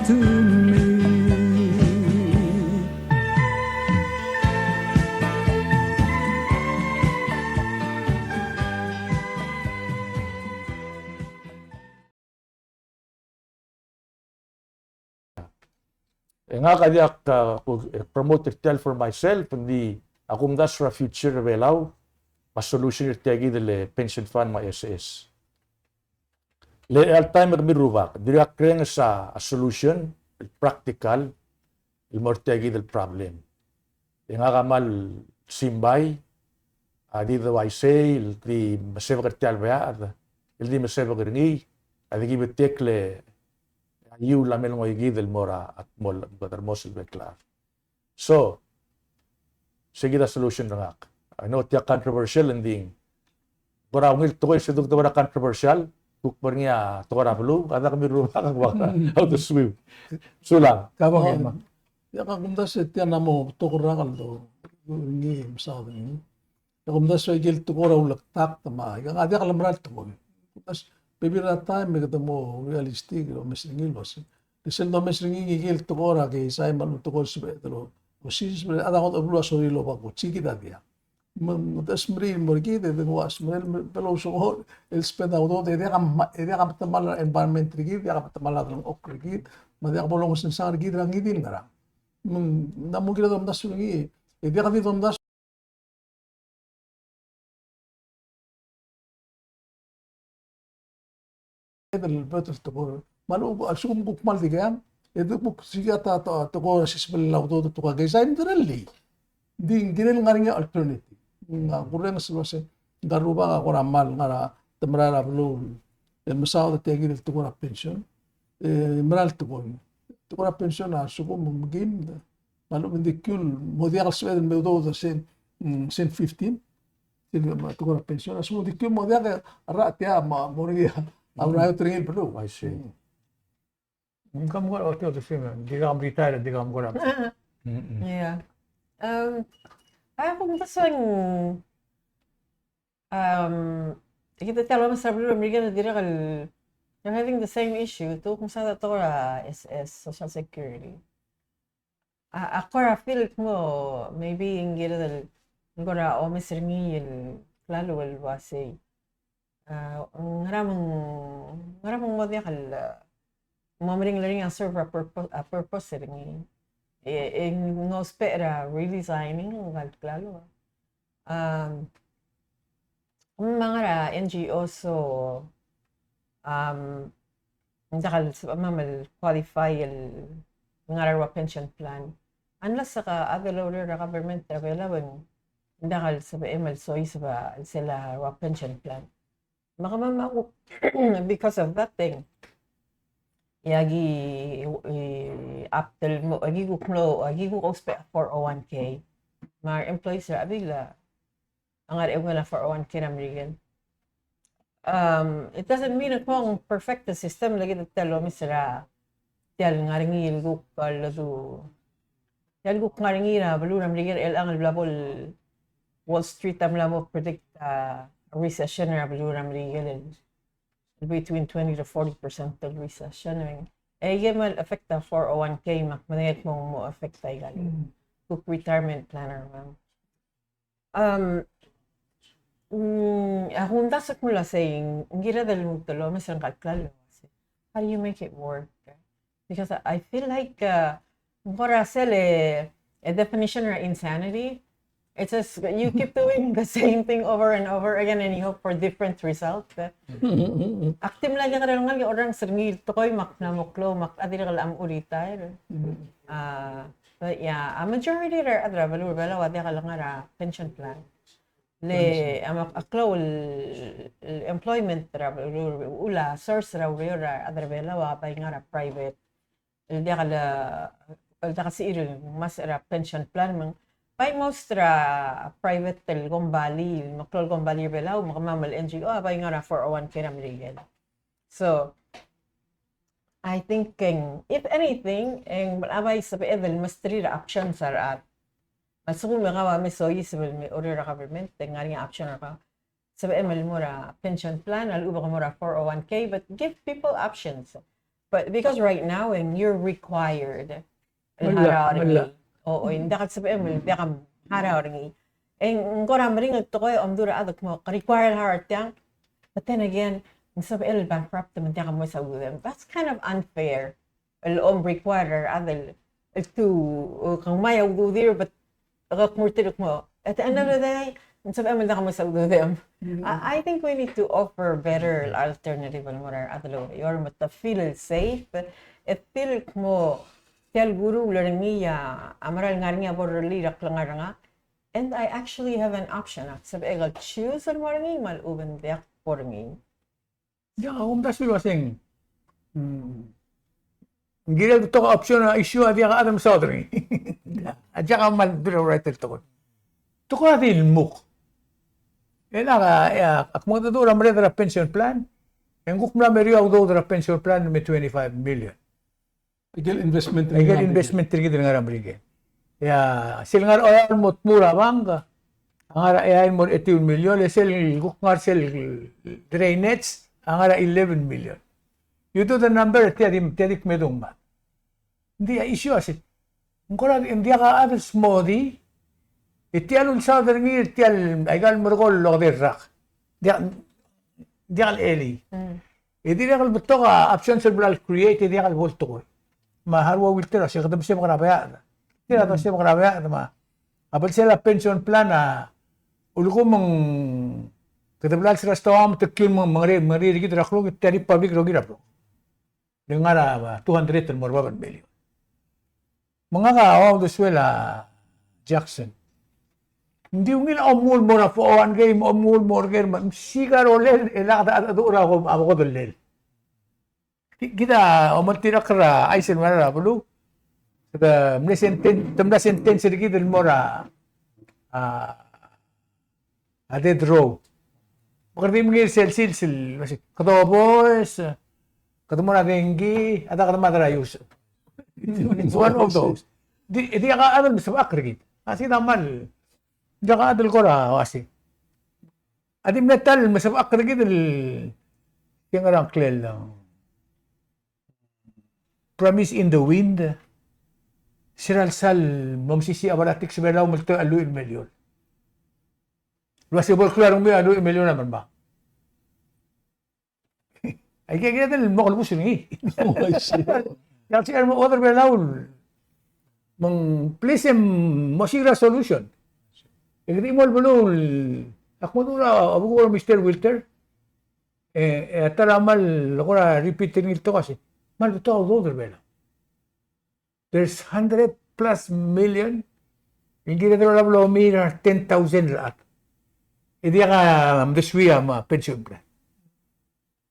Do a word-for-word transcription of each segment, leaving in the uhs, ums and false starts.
to me. E ngak a diak, a, ku, e, promote er tia el for myself, ng di a kumdasu er a future er a Belau, me a solution er tia kid el pension fund me a S S. Le chelecha el taem e kemiu el rubak, dirkak kurenges a solution el practical el mo er tia kid el problem. E ngak a kmal simbai a di de uaisei el di mesebek er tia el bead, el di mesebek er ngii, a di ki betik le a iu el mle ngoi kid el mo er a, a mo, mo er a mo sel bek el chad. So, se kid a solution er ngak. I know tia controversial, ng di ng kora ungil tekoi se kuk de kora controversial, kuk bo er ngii a tekoi er a beluu, a diak kemiu el rubak a kuk, how to swim. Sulang. Ka bang, oh, e ma. Ia, ka kumdasu e tia a mo tekoi er a kall do, ngii, mesaod er ngii. E kumdasu e ikel tekoi er a ulektak, me a, e ngak a diak lemera el tekoi. Kumdasu, bebil er a taem e kede mo realistic el omes er ngii el uasei, le sel domes er ngii a ikel tekoi er a keizai me a lechub e ng tekoi el sebeched el, o, o, sils, me a chad a ngodech el beluu a sorir el oba kuk, se kid a diak. Me, me te smeriil el mo er kid, e de nguu a smerir el, me, Belau a ousechor el spend a udoud, e diak a, e diak a metemall er a environment er kid, diak a metemall er a delengchokl er kid, me a diak bo longesensang er kid er a ngii di el ngerang. Me ng, ng mo kired el omdasu er ngii, e diak di domdasu el beot el tekoi. Me a lechub a lsekum kuk kmal dikea, e de kuk sika ta, ta, tekoi er a sisebel el udoud el tekoi er a keizai me ng dirrellii. Ng di ng kirel ngar er ngii a alternative. Ng, a kurrenges el uasei, ngka el rubak a kora kmal ngar er a, te mera er a beluu el mesaod er tia kid el tekoi er a pension. E mera el tekoi. Tekoi er a pension a lsekum me kim, me a lechub e ng di kiu el mo diak el sebeched el me udoud er sel, mm, sel fifteen. Sel, me a tekoi er a pension a lsekum e ng di kiu el mo diak, a rechad tia me a mo er ngii a, a uriul er ngii el beluu. I see. Mm. Ng kmo kora, okay, okay, same. Di kuk retire, di kuk kora. Mm-mm. Yeah. Um, a kuk mesaod, um, kid a tia el omes er a beluu er a Merikel a dirrek el, they're having the same issue. Te kuk mesaod a tekoi er a S S, Social Security. A, a kora feel el kmo maybe ng kired el, ng kora omes er ngii el klalo el uasei, a, ngera me ng, ngera me ng mo diak el, a, mo meringel er ngii a serve a purpose, a purpose er ngii. E, e ng ousbech er a redesigning ngka el klalo. Um, me a ngar er a N G O so, um, ng diak el sebechemam el qualify el ngar er a rua pension plan. Unless a ka, a chad el oureor er a government er a Belau e ng diak el sebechem el soiseb a sel rua pension plan. Me kemam a kuk, because of that thing, e aki, e, opt el mo, aki kuk mlo, aki kuk ousbech a four oh one K. Me a re employees er a Belau a ngar er a eungel a four oh one K er a Merikel. Um, it doesn't mean a kmo ng perfect el system, le kid a tia el omes er a tia el ngar er ngii el kuk, a, ledu, tia el kuk ngar er ngii er a beluu er a Merikel, el chelechang el bla bo el Wall Street a mla mo predict a recession er a beluu er a Merikel el between twenty to forty percent el recession. E, e kmal affect a four oh one K me ak medengei el kmo ng mo affect a ikal kuk retirement plan er kemam. Um, mm, a kumdasu el kmo uasei, ng kired el mo, te lomes er ngka el klalo. How do you make it work? Because I feel like, uh, ng kora sel, e, a definition er a insanity. It's just you keep doing the same thing over and over again and you hope for different results. Ak di mla diak el ngar er ngii a orrenges er ngii el tekoi me ak mla mo klou me ak dirrek el mla mo retire. Uh, but yeah, a majority er a rechad er a beluu er a Belau a diak el ngar er a pension plan. Le, a, a klou el, el employment er a, el, el, a source er a ureor er a rechad er a Belau a bai ngar er a private. El diak el, el diak el sebechir el ngmasech er a pension plan me ng bai most er a private el kombalii, el meklou el kombalii er a Belau, me kemam el N G O a bai ngar er a four oh one K er a Merikel. So, I think, e ng, if anything, e ng, a bai sebeched el mesterir a options er a rechad. Me a lsekum e kau a me soiseb el me oureor er a government, e ng ngar er ngii a option er kau. Sebechem el mo er a pension plan, a lechub e ke mo er a four oh one K, but give people options. But because right now, and you're required el harau er ngii. O, o, ng diak el sebechem el diak a harau er ngii. E ng kora meringel el tekoi e omdu er a chad el kmo ke require el harau er tiang. But then again, ng sebechel el bankrupt me ng diak a mo mesa a ududem. That's kind of unfair. El om require er a chad el, el tu, o, ke ngmai a ududir, but ke kmo er tir el kmo, at the end of the day, ng sebechem el diak a mo mesa a ududem. I, I think we need to offer better alternative el mo er a rechad el oureor me te feel el safe, e te feel el kmo tia el kuruul er ngii a mera el ngar er ngii a borrolii er a klengar er ngak, and I actually have an option. Ak sebechek el choose el mo er ngii me a lechub e ng diak bo er ngii. Ia, a kumdasu el uaseng, mm, ng kirel betok a option a issue a diak a chad el mesaod er ngii. A diak a kmal prioritize el tekoi. Tekoi a di lmuk. E a, e a, ak mengedecheduch er a merreder er a pension plan, e ng kuk mla meriou a udoud er a pension plan me twenty-five million. Aike el investment er kid el ngar er a Merikel. Ia, sel ngar er a Oreor el mo tmuu er a bank a ngar er a eai el mo er a etiu el million, e sel kuk ngar er sel drainage a ngar er a eleven million. You do the number, tia di, tia di kmedung mad. Ng di a issue a se, ng kora ng diak a chad el smodii, e tia el ulsaod er ngii, tia el, aika el merekong el okedei el rak. Diak, diak el elii. E dirrek el betok a options el bla el create e diak el bo el tekoi. Me a Haruo Wilter a se kede mesebek er a beached. Tir a mesebek er a beached me a belsel a pension plan a ulekum ng kede bla el sera stoam te kiu el mengerir, mengerir er kid er a kluk, tia di public rokir a blok. Le ngar er a two hundred el mo er a bab el million. Me ngak a uldesuel a Jackson. Ng di ungil a omuul el mo er a four oh one K, omuul el mo er ker, me ng siik a rolel, e lak de, de, de, a bo kodellel. Ki-, kid a omeltirakl er a chais el mla er a beluu. Te mle senten-, te mla sentence er kid el mo er a, a, a death row. Me kede di mengiil er sel sils el, kede oboes, kede mo er a dengki, a ta kede mad er a ius. It's one of those. Di, diak a chad el mesebechakl er kid. A se kid a kmal, diak a chad el kora uase. A di mle ta el mesebechakl er kid el, ke ngar er a ngklel, Promise in the Wind, sera el sal mo mesisiich a politics er a Belau me te lluich el million. El uase bo el klou a rengmiu a lluich el million a mermang. Aike, aike el mo kelebus er ngii. Oh, I see. Ia, se el mo order er a Belau. Me ng please e mosiik er a solution. E kede di mo el beluu, ak mo dmu er a, a buk er a Mister Wilter. E, e a ta er a kmal kora repeat er ngii el tekoi a se, kmal betok a udoud er a Belau. There's hundred plus million. Ng kired el olab el omiil er a ten thousand el chad. E diak a mdesuii a pension plan.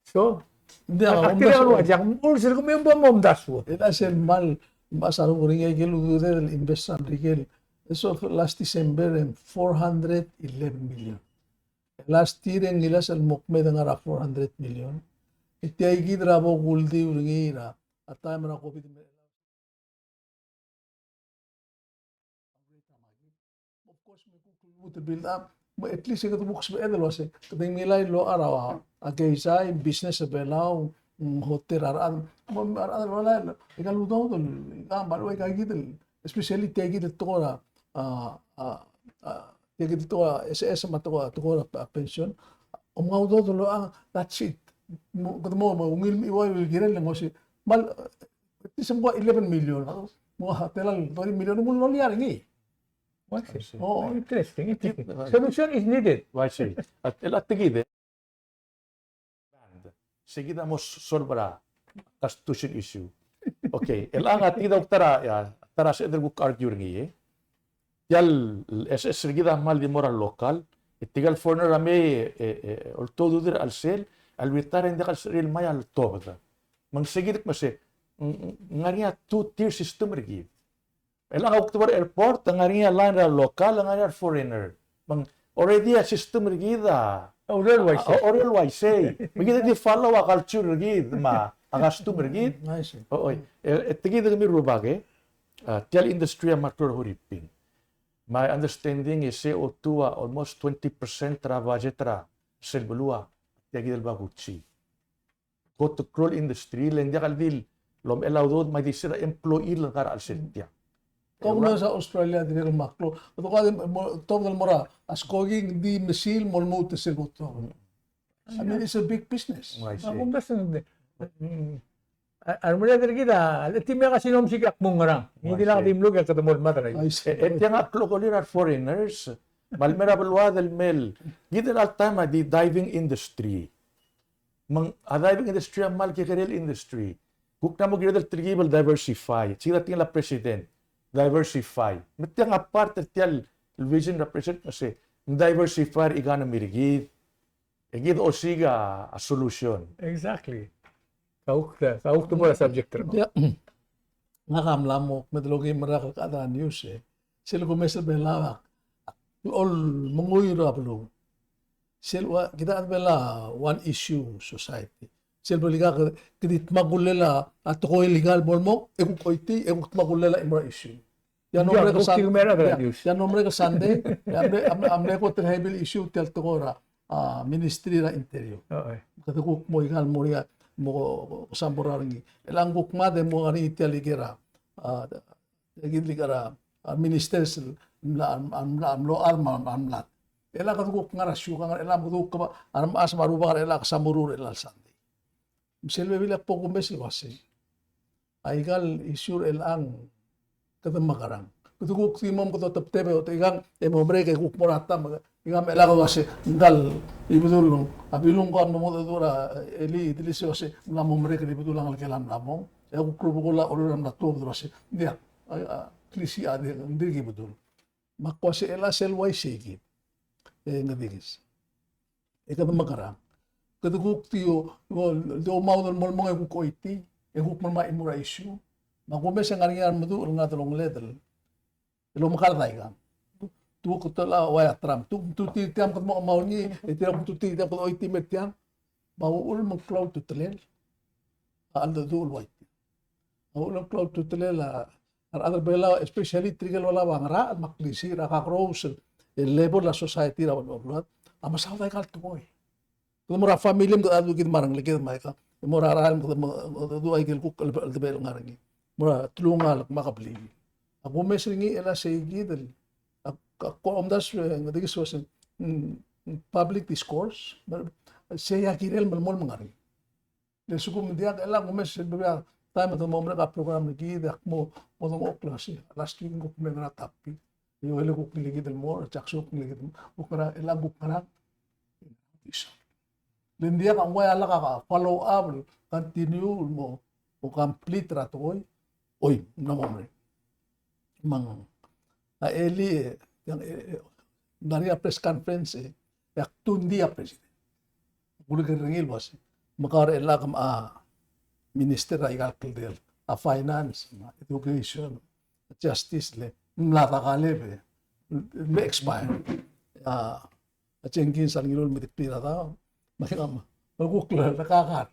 So, ng diak a, ak omdasu. Diak a ua, diak, ur sel kemiu bo mo omdasu. E a sel kmal, kmal sal ngar er ngii a ikel udoud el invest er a Merikel. As of last December e ng four hundred eleven million. Last year e ng ngilasech el mo kmeed e ngar er a four hundred million. E tia kid er a bo kuldiu er ngii er a, a taem er a COVID me. Of course, me kuk lmuut el build up, me at least e kede kuk sebeched el uase, kede ngilai el locha er a, a keizai, business er a Belau, mm, hotel er a rechad, me a rechad el locha el, e kede udoud el, a, me a lechub e aika kid el, especially tia kid el tekoi er a, a, a, a, tia kid el tekoi er a S S me a tekoi, tekoi er a pension, omnga udoud el locha, that's it. Mo, kede mo, mo ungil me a ua el kirel el ngosi, kmal, At least ng kuk eleven million. Mo a tela el thirty million mo lolia er ngii. I see. Oh. Interesting, interesting. Solution is needed. I see. At el a tekid e. Sei kid a mo solve er a constitution issue. Okay, el a ngar er kid a ta er a, ia, ta er a sebeched el kuk argue er ngii, e. Tia el S S er kid a kmal di mo er a local, e tirka el foreigner a mei, e, e, oltobed er a chelsel, a le retire e ng diak el sebechir el ngmai a letobed. Me ng sei kid me se, ng, ng, ng ngar er ngii a two-tier system er kid. El a kuk debo er a airport, ng ngar er ngii a line er a local, ng ngar er ngii a foreigner. Me ng already a system er kid a, a, ureor el uaisei. A, ureor el uaisei. Me kid a di follow a culture er kid, me a custom er kid. I see. O, oi. E, e, tia kid kemiu el rubak, e. A, tia el industry a mle klou er a Huriping. My understanding is C O two a almost twenty percent er a budget er a sel beluu a tia kid el bakuchi. kot el klou el industry, le ng diak el di el omechell a udoud me a di sel employee el ngar er a chelsel tiang. Kau me sa Australia dirrek el mle klou. Kede ko di mo, tobed el mo er a skoki ng di mesil mo lmuut er sel kot. I mean, it's a big business. I see. Ak umbes ng, mm, a, a remerreder er kid a, le di mle ka sinomsik e ak mo ngerang. Ng di lak di mluk e kede mo el mad er a. I see. E, e tiang a klou el kolir a re foreigners. Me a le mei er a beluad el mei el. Kid el all time a di diving industry. Me ng a diving industry a kmal kekerei el industry. Kuk mla mo kired el telkib el diversify. Sei a tingel a president. Diversify. Me tiang a part er tia el vision er a president me se ng diversify er a economy er kid. E kid osiik a, a solution. Exactly. Kau, kau te mo er a subject er a. Ia. Ngak a mla mo kmeed el okeim el rak el chad er a news e. Sel kumes er a Belau a, a, olemenguiu er a beluu. Sel ua, kid a chad er a Belau a one issue society. Sel bo lika ke, ke di dmak a ulel a, a tekoi el ikal bo lmong, e kuk choitii, e kuk dmak a ulel a chimo er a issue. Ia, ng mle ko Sunday, ia, ng mle ko Sunday, ia, ng mle, ng mle ko heavy issue tia el tekoi er a, a, Ministry er a Interior. Kede kuk mo ikal mo er ngii, mo ko, ko, ko sambo er ngii. E le ng kuk mad e mo ngar er ngii tia el ikel, a, e kid el ikel, a, ministers el mla, mla, mla, mlo chad me a mlad. E le kede kuk ngar er a siukang, e le kede kuk kebang, a remechas me a rubak, e le ke samurur er chelecha el Sunday. Me sel bebil e ak bo kumes el uasei. Aikal issue er chelechang kede mekerang. Kede kuk di mo me kede otebteb e oteikang e mo merek e kuk mo er a ta me ikang me chelechang kede uasei ngkal Ibedul a Bilung ko a mo mengedecheduch er a elii, di le se uasei ng mla mo merek er a Ibedul a ngelekel a mla mong. E kuk rubekul a Oreor a mla tuobed el uasei ng diak, a, a, klisiich a di, ng dirk Ibedul. Me ak uasei chelecha sel uaisei kid. E ng di kis. E kede mekerang. Kede kuk di o, o, di omaud el mo lmong e kuk choitii, e kuk melemalt a chimo er a issue. Me a kumes e ng ngar er ngii a remeduch el ngar er a delongeled el omekard aikang. Te kuk tela uai a Trump. Te kuk mtutii tiang kede mo omaud er ngii, e tirka kuk mtutii tiang kede choitii me tiang. Me a uchul me ng klou a ultutelel a cheldecheduch el uaisei. A uchul me ng klou a ultutelel a rechad er a Belau, especially tirke el Belau a ngerachel me a klisiich er a kakerous el level er a society er a beluad, a mesaod aikal tekoi. Kede mo er a family me kede cheldecheduch kid me a rengeleked me aika. Mo er a rael me kede mo cheldecheduch aikel kuk el, el, el ngar er ngii. Mo er a telungalek me a kebliil. A kumes er ngii el uasei kid el, a, a, ko omdasu e ng di kis uasei, mm, public discourse, me, sei a kirel melemolem el ngar er ngii. Le lsekum ng diak, e le ng kumes el bebil a taem e te mo merek a program er kid, e ak mo, mo dengchokl el uasei, last week ng kuk mle ngar er a topic. E le kuk ngii kid el mo, e ak sel kuk ngii kid el mo, kuk ngar er a, e le ng kuk ngar er a. Le ng diak a ua a lak a follow up, continue, mo, mo complete er a tekoi, oi, ng mla mo merek. Me ng, a elii, e, ng, e, e, ng ngar er ngii a press conference, e, e ak tuu ng di a president. Ak uleker er ngii el uasei, me kau er chelechang me a minister er aika el kldei, a finance, me a education, justice le, ng mla dakeleb e, me expire. A, a Jenkins a ngiluu el me di kbir a daob, me aika me, me kuk le, le kakar.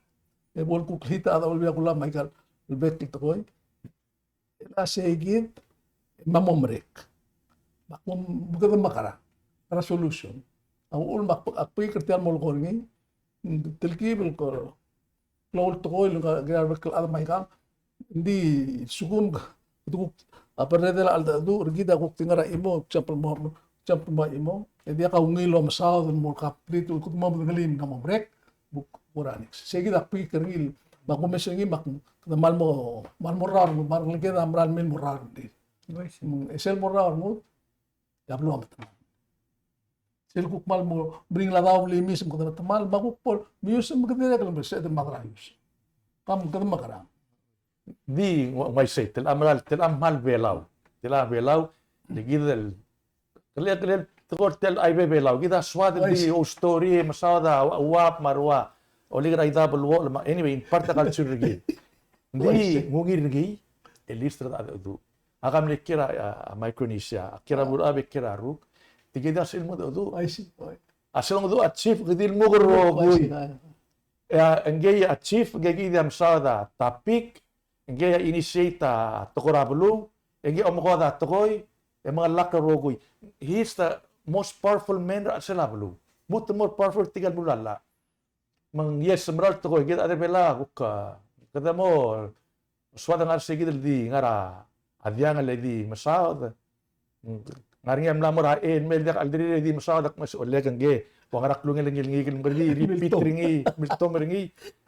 E bo el kuk lita a daob el bia kulam aika el bek el tekoi. El uasei kid, me mo merek. Me ak mo, me kede mekerang er a solution. A uchul me ak, ak pik er tia el mo lekoi er ngii, telkib el ko, klou el tekoi el ngar er a bek el chad me aikang, ng di lsekum, kede kuk, a berredel a cheldecheduch er kid a kuk di ngar er a chimo, example mo, example mo a chimo, e diak a ungil el omesaod el mo complete, kuk mo medengelii me ng mo merek, kuk, kuk er a next. Sei kid a pik er ngii, me a kumes er ngii, me ak, kede mal mo, mal mo rrau, me a rengeleked a meral mei el mo rrau er ngii. Mm, e sel mo rrau er ngii, e a beluu a metemall. Sel kuk mal mo meringel a daob el imis me kede metemall, me a kuk bo el mius me kede dirrek el mle sebeched el mad er a ius. Kam kede mekerang. Di ng ua, ng uaisei, tia el meral, tia el meral Belau. Tia el Belau, le kid el, kele, kele, tekoi er tia el aibe Belau. Kid a soad el di oustory, mesaod a uap me a rua. Olik er a Idab el Uochel, me a, anyway, ng part er a culture er kid. Di ng ungil er ngii, e list er a cheldecheduch. Ak mle kiei er a, a, Micronesia, ak kiei er a Belau, ak kiei er a Ruk. Di kid a sel mo cheldecheduch. I see. A sel mo cheldecheduch a chief, kede di el mo rokui. I see, I see. E a, ngii a chief, ngii kid a mesaod a topic, ngii a initiate a tekoi er a beluu, ngii a omekoad a tekoi, e mengelakl er a rokui. He is the most powerful man er a chelsel a beluu. Much more powerful er tirke el beluu el llach. Me ng yes, mera el tekoi, kid a chad er a Belau a kuk, a, kede mo soad el ngar er sei kid el di ngar er a diang el di mesaod. Ng ngar er ngii a mla mo er a E el mei el diak a chelderir e di mesaod, ak mes olek ngke, ua ngera klungel ngii el ngii el mekera di repeat er ngii, miltom er ngii.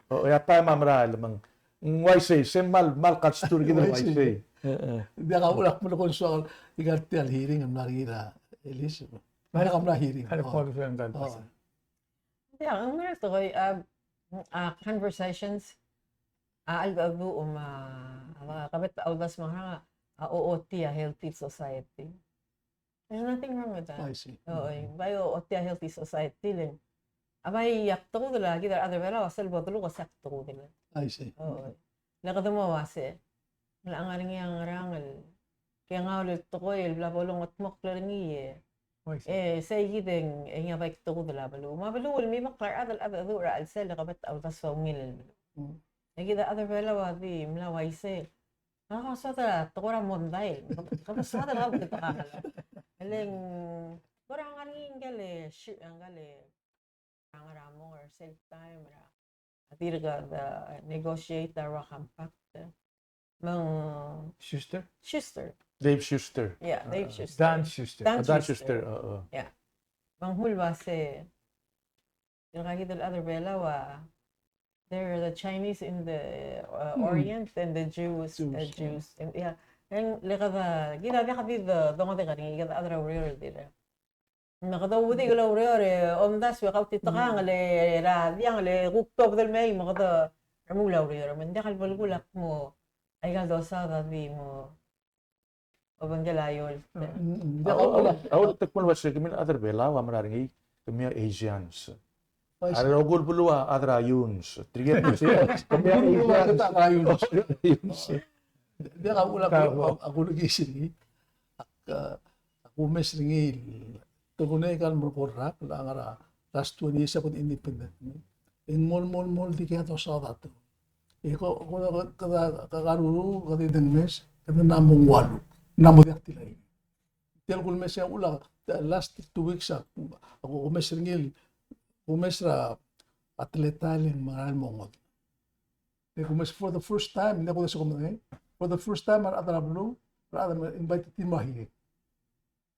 O, e a taem a merael me ng uaisei, se mal, mal culture kid el uaisei. Uaisei. E, e. Diak a uchul ak melekoi el soak el ngar tia el hearing el mla er ngii er a Elizabeth. Diak a mla hearing. Diak, ng mera el tekoi, a, a, conversations, a, a cheldecheduch me a, a, kebet a uldasu me a ngerang, a, ochotii a healthy society. There's nothing wrong with that. I see. Oi, bai ochotii a healthy society le ng, a bai ak tekudel a kid a rechad er a Belau a sel bo deluk a se ak tekudel. I see. Oi. Le kede mo uase, ng locha ngar er ngii a ngerang el kengaul el tekoi el bla bo longetmokl er ngii e. Oi, sei. E, sei kid e ng, e ngii a bai ktekudel a beluu. Me a beluu el mimekl a rechad el cheldecheduch er a chelsel e kebet a uldasu a ungil el beluu. Mm. E kid a chad er a Belau a di mla uaisei. Ngak a soad a tekoi er a mondai. Kede soad el kau kid a kakal. E le ng, kora ngar er ngii ngike el, shi-, ngike el ngar er a mong er sel taem er a dirk, uh, negotiate er a compact. Me ng Shuster? Shuster. Dave Shuster. Yeah, Dave Shuster. Dan Shuster. Dan Shuster. Uh, uh. Yeah. Me ng mle uase, tirka kid el chad er a Belau a, they're the Chinese in the, uh, Orient and the Jews, uh, Jews. And, yeah. E ng le kede, kid a diak di dongodech er ngii, kid a chad er a ureor el dirrek. Me kede ouedikel a ureor e omdasu e kautitekangel e, er a diangel e kuk tobed el mei me kede remuul a ureor. Me ng diak el belkul a kmo aika el dosaod a di mo obengkel a eolt. Mm, mm, mm. A, a, a, a, te kmo el uase kemiu el chad er a Belau a mera er ngii, kemiu a Asians. Oi, a rokui el beluu a chad er a Yuns. Tirke el Asians, kemiu a Asians. Diak a uchul a, a, a kulekii sel ngii. Ak, a, ak omes er ngii el, te kuk ngii a ikal merek el rak, el ngar er a last twenty years a kot independent. E ng mo, mo, mo dikea dosaod a te. E ko, ko, ko, kede, kede karuruul, kede dengmes, kede mla mo nguu a luk, mla mo diak tilai. Tia el kulemes a uchul a, the last two weeks a, a, ko, ko omes er ngii el, ko omes er a, a teletael e ng mera el mo ngodech. E ko omes for the first time, ng diak kudesa ko medengei, for the first time a rechad er a beluu, a rechad er a, invite er tir me a hearing.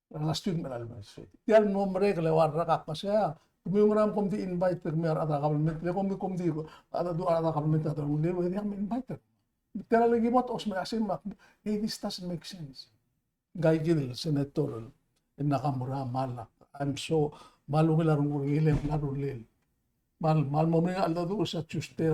Last week me a last week. Tia el mo merek el ua el rak a kmo sei, kemiu ngera me kom di invite er kemiu a rechad er a government, le kom di, kom di, a rechad er a government a ta el uleru, e diak me invite er. Tia el keyboard os me a sei me a, hey, this doesn't make sense. Ngii kid el senator el Nakamura me a, I'm so, me a ungil a renguk er ngii el mla rullii. Me a, me a lmo er ngii a cheldecheduch er a Tuesday,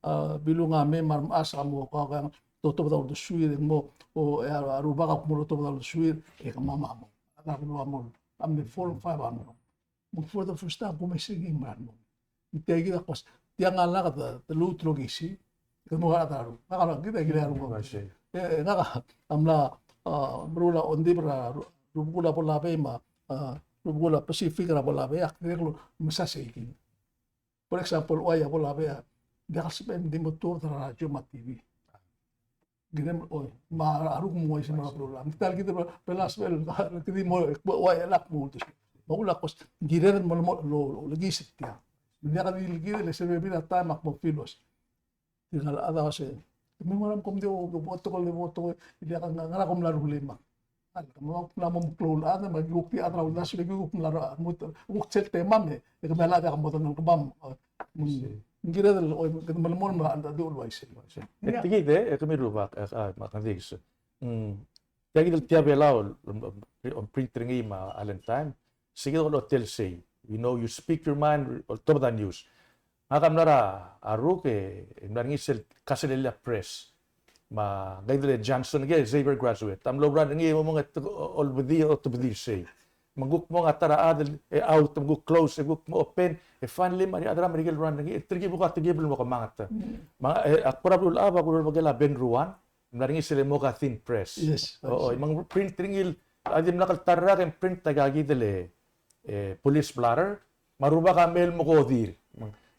a, Bilung a mei me a remechas a mo, ka, ka, totobed a uldesuir, e ng mo, o, e, a rubak a kmo lotobed a uldesuir, e kemam a mo. A rubak a mo, a mle four or five a mo. Me for the first time, ko mes er ngii me a mo. Tia kid a kmo, tia ngak a lak de, de lmuut el okisii, Ke mo a ta ru. Ngak a kid a kirel a ru. E, ngak a mla, a, meruul a ongdibel er a ru-, rubekul a bo labei me a, a, rubekul a Pacific er a bo labei, ak dirrek el mesa sei kid. For example, uai a bo labei a, diak el sebechem di mo tuobed er a radio me a T V. Kirem, oi, me a ruk mo uaisei me a ruk. Ng ta el kid a, belas bel, kede mo, uai a lak mo uldes. Me a kulekoi, kirel mo, mo, lo, lo, le kid se tia. Diak di le kid, le se bebil a taem ak mo filos. Tirka el chad a uase, me ng ngera me kom di, o, bo tekoi, bo tekoi, e diak, ngera kom mla rullii me. A le, me ak mla mo klou el chad, me ki kuk di chad er a uldasu, le ki kuk mla ru-, mo, kuk sel temam e, e kemiu a diak modengei kemam. Ng kired el, oi, kede melemolem me a, a di uluaisei. E tia kid e, e kemiu el rubak, e, a, me a kangdis. Mm. Tia kid el tia Belau, el, el, el print er ngii me a Allen Time. Se kid a otel sei. You know, you speak your mind, oltobed a news. Ngak a mla er a ruk e, e mla er ngii sel kaselellii a press. Me ngii di el Johnson ke Xavier graduate. A mlo run er ngii e mo mong e te, olbedii, otebedii sei. Me ng kuk mong a ta er a chad el, e out, me ng kuk close, e kuk mo open, e finally me a rechad er a Merikel el run er ngii, e te ki bo ka, te ki bo el mo kemanget. Me, e, ak kora beluulechad, ak kora beluulechad a Ben Ruan, mla er ngii sel mo ka thin press. Yes, o, o, me ng print er ngii el, a dimlak el ta el rak e ng print aika kid el, e, police blotter, me a rubak a mei el mekodir.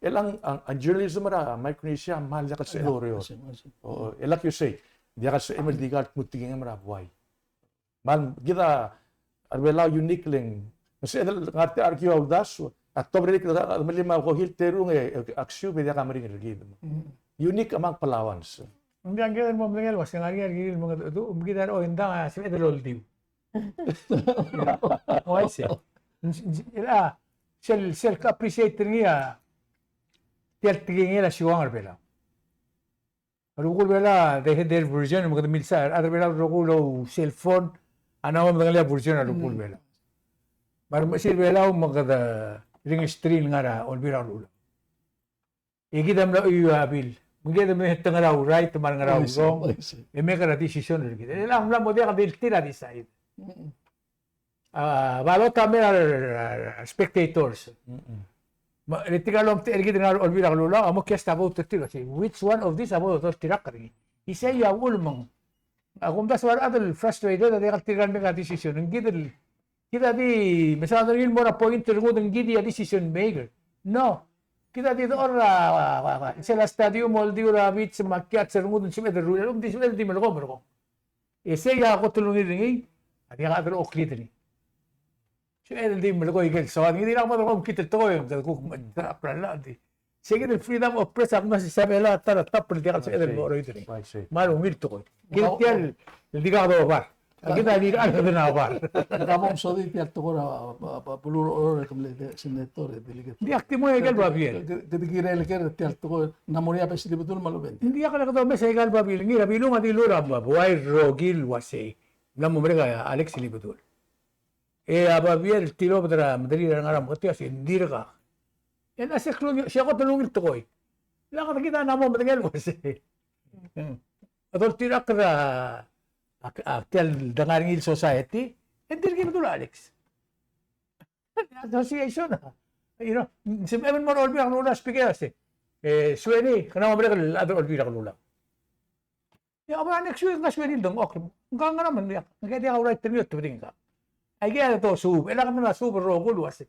Elechang, a, a journalism er a Micronesia a kmal diak el sebechem el oureor. O, o, e lak uaisei, diak el sebechem el di kalt mo tekingem er a buai. Me kid a Belau unique le ng, me se el ngar tia el arkiu a uldasu, A tobed er a ikid a melim a ko heal terung e, e, ak siub e diak a meringel er kid. Mm. Unique among Palauans. Ng diak, ng kired el mo medengei el uasei ng ngar er ngii a ikel mengedecheduch, me kid a, o, ng diak a sebeched el oldiu. Uaisei. Ng, ng, a, sel, sel ke appreciate er ngii a tia el tekingel a siukang er Belau. A rokui el Belau, they had their version, me kede milsa, a rechad er Belau a rokui el cell phone, a mla mo medengelii a version a rokui el Belau. Me a remechesil Belau me kede ringesterir el ngar er a Olbiil er a Kelulau. E kid a mla chuiuii a bill. Me kid a mla te ngar er a right, me a ngar er a wrong. E make a decision er kid. E ng mla mo diak di el tir a decide. A ballot a mei er a, a, a spectators. Me le tirka el omtechei er kid el ngar er a Olbiil er a Kelulau, a mo cast a vote er tir el uasei, which one of these a bo dodoltirakl er ngii? Isei a uchul me ng, a kumdasu a rechad el frustrated a diak el tirka el make a decision. Ng kid el, kid a di mesaod er ngii el mo er a point el rengud, ng kid a decision maker. No. Kid a di dechor er a, a, a, a, sel a stadium, oldiu er a beach, me a kiats el rengud, ng sebeched el rullii, ng di sebeched el di melekoi, melekoi. E sei a kot el ungil er ngii, a diak a chad el oklir er ngii. Sebeched el di melekoi ikel soad, ngii di lak bo de kom kid el tekoi, ng kuk me, a plala di. Sei kid el freedom of press a kmo se Isabela a ta er a top el diak el sebeched el mo cheroid er ngii. Me a ungil tekoi. Kid tia el di kak dobar. Kid a di kak dobar. Ka bom sodii tia el tekoi er a, a, a, beluu er a Oreor el kmo le senator e delegate. Ng diak di mo er a ikel babier. Ke, ke, ke di kirel ker tia el tekoi, ng mo er ngii a bes el bedul me a lobengkel. Ng diak el kede omes er a ikel babier, ngii er a Bilung a dilu er a buai el rokir el uasei. Ng mla mo merek a Alex el bedul. E a babier el tilobed er a mederir a ngar er a Meketii a se ng dirkak. E ng a se klungii, se kot el ungil tekoi. Lak kid a mla mo medengei el uasei. A doltirakl er a, a, a, tia el dengar er ngii el society, e ng dirk bedul a Alex. Association a. You know, se me mo er a Olbiil er a Kelulau a speaker a se, e, Sueni, kede mla mo merek el chad er a Olbiil er a Kelulau. E a bo er a next week, ng ka Sueni el dengchokl. Ng ka ngar er a Meriak. Ng ka diak a right er ngii el otebedii ngka. Aike a dosuub, e lak mla suub el rokui el uasei.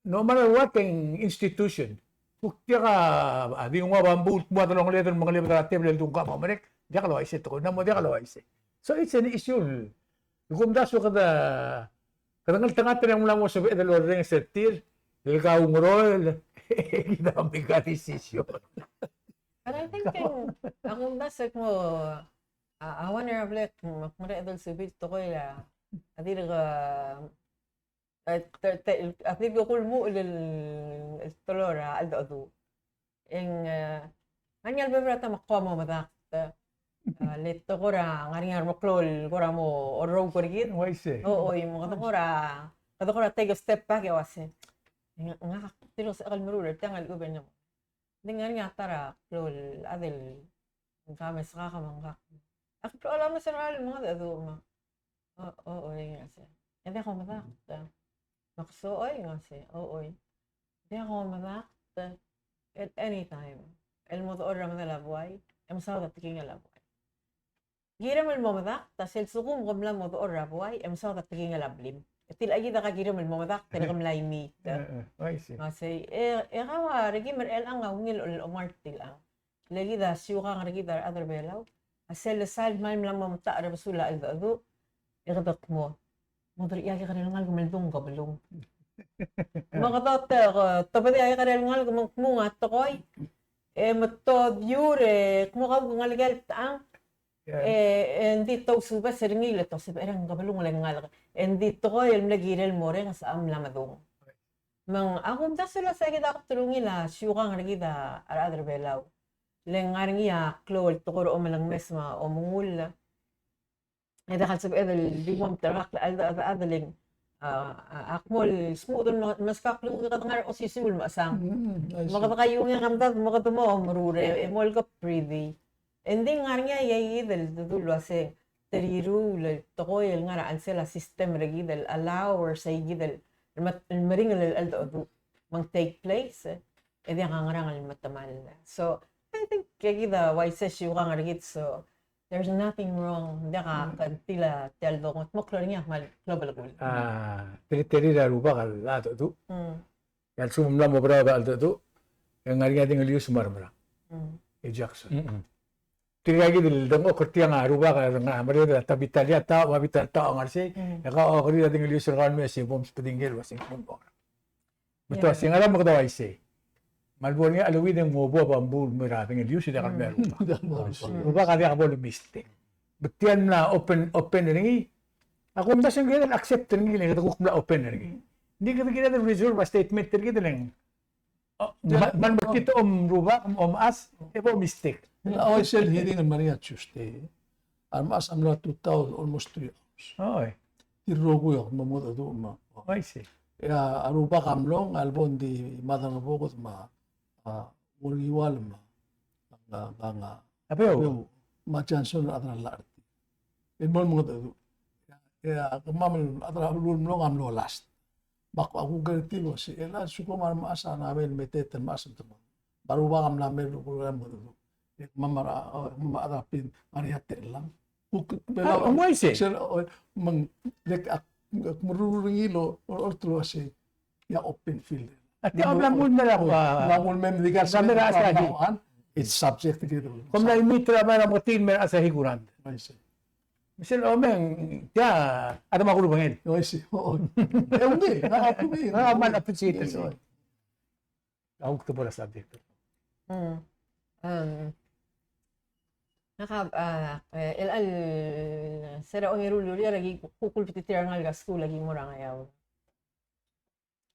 No matter what kind institution. Kuk diak a, a di nguu a bambuu el kmo a delongeled el mengelebed er a tebel el dungkam a merek. Diak el uaisei tekoi, ng mo diak el uaisei. So it's an issue. Kumdasu kede, kede ngeltengat er a mla mo sebeched el orrenges er tir, el kaungeroel, e kid a make a decision. And I think, e, a kumdasu e kmo, a, a one er a blek, me ak mereched el subii el tekoi a, a dirk, a, te, te, a dirk kulmuchel el, el teloi er a cheldecheduch. E ng, e, ngar er ngii a lebebil er a taem me ak kuk mo medakt. A, le tekoi er a ngar er ngii a remeklou el kora mo orrouk er kid. Uaisei. Ochoi, me kede kora, kede kora take a step back e uasei. Ng, ngak a tir a osechek el meruul er tiang el chubechel. Ng di ngar er ngii a ta er a klou el chad el ngka me a sekak me ngak. Ak blechoel omes er kau el mengedecheduch me. O, o, oi, ng uasei. E diak kom medakt. Me ak sochoi, ng uasei. O, oi. Diak kom medakt. At any time. El mo dechor er a medal a buai, e mesaod a tekingel a buai. Kirem el mo medakt, a sel sekum kom mla mo dechor er a buai, e mesaod a tekingel a blim. E tia kid a kirem el mo medakt, e le ke mla imiit. E, e, uaisei. Uaisei, e, e kau a rekim er chelechang a ungil el omart tiang. Le kid a siukang er kid a rechad er Belau. A sel lsael el kmal mla mo metacher er a besul a cheldecheduch, e kede kmo, mo derchii a kekerei el ngalek me ldung kebelung. Me kede te, tobedii a kekerei el ngalek me ng kmung a tekoi, e me todiur, e kmo kau ke ngelekel techang, e, e ng di tousubes er ngii le tosubes er a kebelung le ng ngalek. E ng di tekoi el mle kirel el mo orrenges a mla medung. Me ng, a kumdasu el uasei kid a kot el ungil a siukang er kid a rechad er Belau. Le ngar er ngii a klou el tekoi er a omelengmes me a omengull. E diak el sebeched el di mo meterekakl a cheldechedechedel e ng, a, a, a kmo el smuchel el meskak el ungil kede ngar er a osisiu el mechesang. Mm, I see. Me kede kaiungek a medad me kede mo omeruul e, e mo el kepridi. E ng di ngar er ngii a ikakid el dedu el uasei, te riruul el tekoi el ngar er a chelsel a system er kid el allow er se kid el, el meringel el cheldecheduch me ng take place, e diak a ngerang el metemall. So, I think e kid a uaisei a siukang er kid, so, there's nothing wrong. Diak a kngtil a tia el dongetmokl er ngii a kmal klou a belkul. A, te, te riruul a rubak el cheldecheduch. Mm. E a lsekum ng mla mo oberaod a cheldecheduch, e ng ngar er ngii a di ngelius me a remerang. Mm. E Jackson. Mm-mm. Tirka kid el dengchokl er tiang a rubak a, a, mereched a ta bita el, a ta, me a bita el ta a ngar er sei, mm, e kau a okerir a di ngelius er kau el mei e se bo msubedingel el uasei ng kmo ng Betok a se ngera me kede uaisei. Me a lebo er ngii a cheleuid e ng mo bo a bambul me er a dengel ius e diak el mei a rubak. Rubak a diak bo le mistake. Be tia el mla open, open er ngii. Ak omdasu e ng kired el accept er ngii le kede kuk mla open er ngii. Ng di kede kired el reserve a statement er kid el ng, oh, me, me ng metik a omrubak, omechas, e bo mistake. A uaisei el hearing el mla er ngii a Tuesday. A remechas a mlo tutau almost three hours. Oi. Tir el rokui a kmo mengedecheduch me. Uaisei. E a rubak a mlong, a lebo ng di Maderangebuked me a, a, Uriual me a, a, a, a, a Beou. Beou, me a Johnson a rechad er a llach er tir. El mo mengedecheduch. E a, e a kemam el chad er a beluu el mlong a mlo last. Me ak, ak guarantee el uasei, e a lsekum a remechas a mla mei el meteet el mechas el temam. Me a rubak a mla mei el rokui el mengedecheduch. E kemam a, a, kemam a chad er a pin, a ngar er ngii a techellam. Kuk, Belau, a, ng uaisei. Sel, o, me ng, le ak, ak meruul er ngii el, o, oltirakl el uasei, e a open field. A tia a mla mei el mera, o, a, mla mei el mei el mera Asahi. It's subject to get. Kom mla meet er a mera mo tir el mera Asahi Kurand. Uaisei. Me sel omeng, tia, a de mo kurubengel. Uaisei, o, o. E ungil, a, a, a, a, mal appreciate, o, sei. A kuk teblo er a subject. Mm. Um, ngak a, a, e, el, el, se er a ongeru el ureor a ki kuk ulebetitir a rengalek er a skuul a ki mo er a Ngeaur.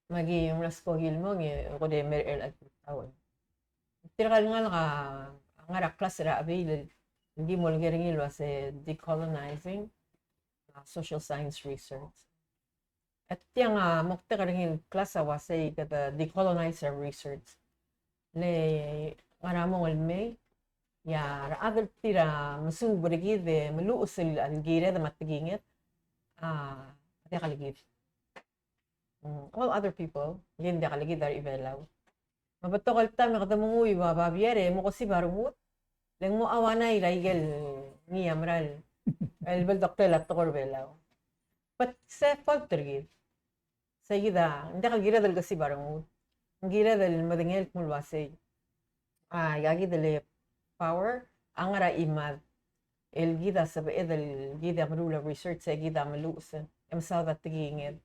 Me aki mla skoki el mong e kede mer er a tutau. Tirka el ngalek a ngar er a klas er a chebeil el ki mo olker er ngii el uase decolonizing, a, social science research. E tiang a moktek er ngii el klas a uasei kede decolonize a research. Le ngar er a mong el mei, e a rechad el tir a mesuub er kid e meluches el kired me a tekinged, a, diak el kid. Mm, all other people, ngii a diak el kid er a Belau. Me betok el taem e kede menguiu a babier e mo kesib a rengud, le ng mo auanai er a ikel ngii a mera el, el beldoktel a tekoi er a Belau. But se fault er kid. Se kid a, ng diak el kired el kesib a rengud. Ng kired el medengei el kmo el uasei, a, aika kid el power a ngar er a chimad. El kid a sebeched el kid a meruul a research, e kid a meluches e mesaod a tekinged.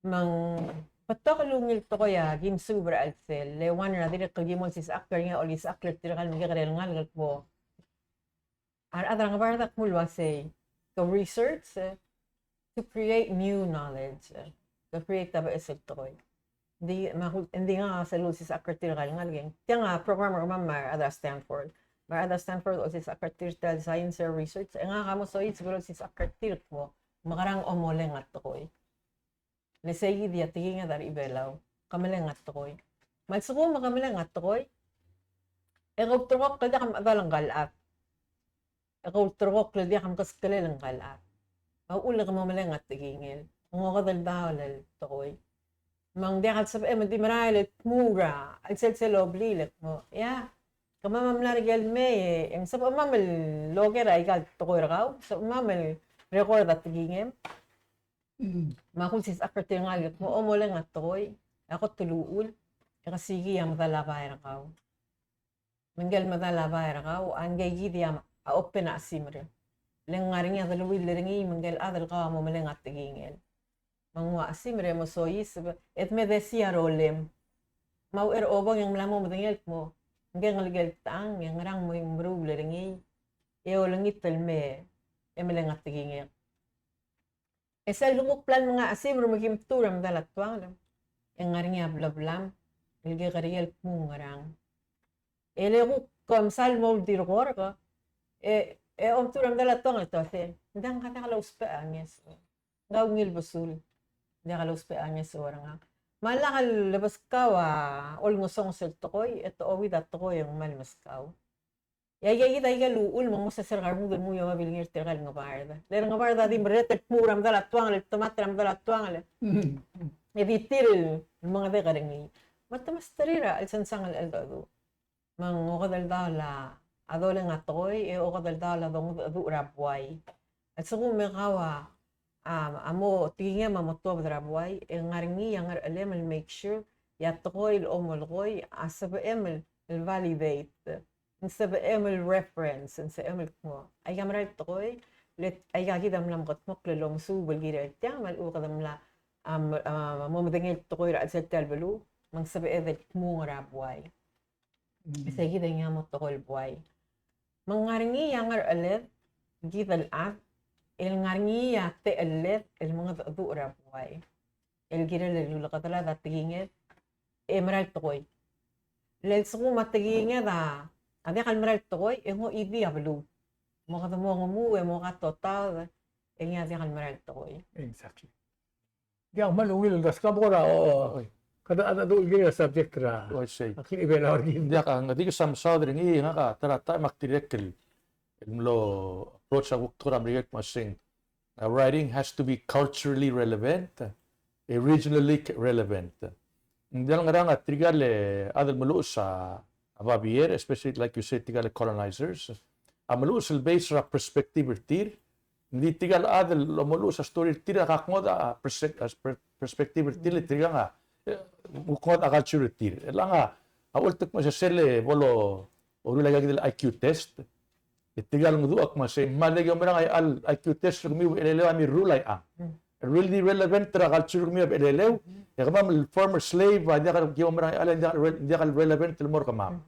Me ng betok el ungil tekoi a ki mesuub er a chelsel, le one er a dirrek el ki mo olsisechakl er ngii a olisechakl er tirka el mekekerei el ngalek el kmo, a rechad er a Ngebard a kmo el uasei, ke research, eh, to create new knowledge, eh, ke create a beches el tekoi. Ng di, me a kuk, ng di ngak a sel olsisechakl er tirka el ngalek e ng, tiang a program er kemam me a rechad er a Stanford. Me a rechad er a Stanford a olsisechakl er tir el science er a research, e ngak a mo soiseb el olsisechakl er tir el kmo, mekerang a omeleng a tekoi. Le sei kid a tekinged er a Belau, ke meleng a tekoi. Me a lsekum ke meleng a tekoi, e ke ulterekokl el diak mechedal ngka el chad. E ke ulterekokl el diak mkeskelel ngka el chad. Me a uchul e ke mo meleng a tekingel, ng okedeldaol el tekoi. Me ng diak el sebechem el di merael el tmuu er a chelsel sel obliil el kmo, ia, kemam a mla er ker el mei, e ng sebechemam el oker aika el tekoi er kau, sebechemam el record a tekingem. Mm. Me a kulsisechakl er tir el ngalek el kmo, omeleng a tekoi, e a kot el uchul, e ke sikii a medal a bai er kau. Me ngike el medal a bai er kau, a ngike kid a open a chesimer. Le ng ngar er ngii a deleuill er ngii me ngike el chad el kau a mo meleng a tekingel. Me ng ua chesimer e mo soiseb, e de medesii a rolem. Me a uchei er a obong e ng mla mo medengei el kmo, ngike el ngelekel techang, e ngerang mo meruul er ngii, e olengit el mei, e meleng a tekingek. E sel kuk plan me ng chesimer me ki mtuu er a medal a tuangel, e ng ngar er ngii a bleblam el kekerei el kmo ng ngerang. E le kuk msal mo uldirekork, e, e omtuu er a medal a tuangel e te uasei, ng diak, ng diak lousbech a ngeso. Ng ungil besul. Ng diak lousbech a ngeso er ngak. Me a lak lebeskau a olengesonges el tekoi, e te ouid a tekoi e ng kmal meskau. E aika kid a ikel uchul me ng mo sesei er a rengud el mui a babilngir tirka el Ngebard. Le Ngebard a di merreder el tmuu er a medal a tuangel, el temat er a medal a tuangel. Mm. E di tir el mengedek er ngii. Me te mesterir a chelsang el cheldecheduch. Me ng okedeldaol a doleng a tekoi, e okedeldaol a dongedecheduch er a buai. A lsekum e kau a, a, a mo tekingem a mo tuobed er a buai, e ng ngar er ngii a ngerechelem el make sure e a tekoi el omelekoi a sebechem el, el validate, ng sebechem el reference, ng sebechem el kmo, aika mera el tekoi, le aika kid a mla mekedmokl el omesuub el kirel tiang, me a lechub e kede mla a, a, mo medengei el tekoi er a chelsel tia el beluu, me ng sebeched el kmung er a buai. Mm. Se kid e ngii a mo tekoi el buai. Me ng ngar er ngii a ngercheled, kid el chad, el ngar er ngii a techelled el mengedecheduch er a buai. El kirel el ulekedel a tekinged, e mera el tekoi. Le lsekum a tekinged a, a diak el mera el tekoi, e ng oidii a beluu. Mo kede mo ngemu, e mo katotaod, e ngii a diak el mera el tekoi. Exactly. Diak, me a ungil el daskam kora, o, o, kede, kede, kede, kede subject er a. O, I see. A kid a Belau er kid. Diak, a, ng di ke sa mesaod er ngii, ngak a ta er a taem ak dirrek el, el mlo approach a kuk tekoi er a Merikel el kmo se ng, uh, writing has to be culturally relevant, regionally relevant. Ng diak el ngerang a tirka el chad el meluches a, a babier, especially like you said, tirka el colonizers, a meluches el base er a perspective er tir, ng di tirka el chad el meluches a story er tir a kuk ngodech a perse-, a per-, perspective er tir, le tirka a, eh, kuk ngodech a culture er tir. Chelechang a, a ulterekokl me se sel bo loruul aika kid el I Q test, e tirka el ngeduu a kmo se, me a le ki oumerang a I Q test er kemiu a becheleleu a mirruul a iang. Really relevant er a culture er kemiu a becheleleu, e kemam el former slave a diak el ki oumerang a, diak el re-, diak el relevant el mo er kemam.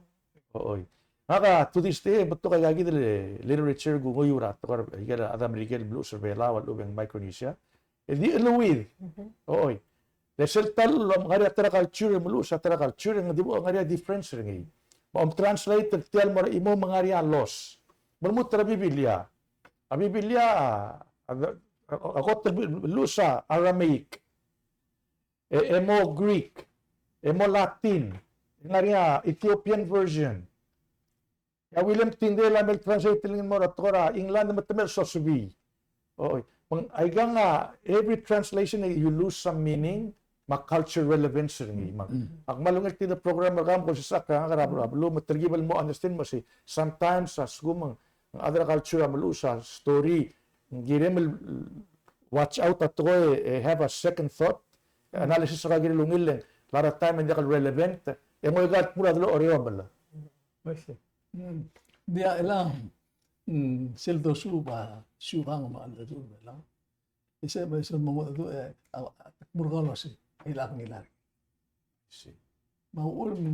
Oi. Ngak a to this day, betok aika kid el literature el kunguiu er a tekoi er a, aika el chad er a Merikel el meluches er a Belau a lechub e ng Micronesia. E di cheleuid. Oi. Le sel ta el ngar er ngii a ta er a culture, meluches a ta er a culture, ng di bo ngar er ngii a difference er ngii. Me a om translate er tia el mo er a chimo me ng ngar er ngii a loss. Me lmuut er a Biblia. A Biblia, a, a, a kot el meluches a Aramaic. E, e mo Greek, e mo Latin, e ng ngar er ngii a Ethiopian version. E a William Tyndale a mle translate er ngii el mo er a tekoi er a England me te mle sosebii. Oi, me ng aikang a every translation you lose some meaning, me a culture relevance er ngii. Me ng, ak kmal ungil tia el program er kau me ko sesei er ngak er a beluu me telkib el mo understand me se sometimes a lsekum ng other culture a meluches a story, ng kirem el watch out a tekoi e have a second thought, analysis er a kirel ungil, le ng a lot of time e ng diak el relevant, e ng oika el tmuu er a delo er eou a mle. I see. Mm. Diak, e le, mm, sel dosuub a siukang me a cheldecheduch er a Belau. Isei, me isei mo mengedecheduch, e, a, a, mo er kau el uasei, a ilak ngilai. Sei. Me a uchul me,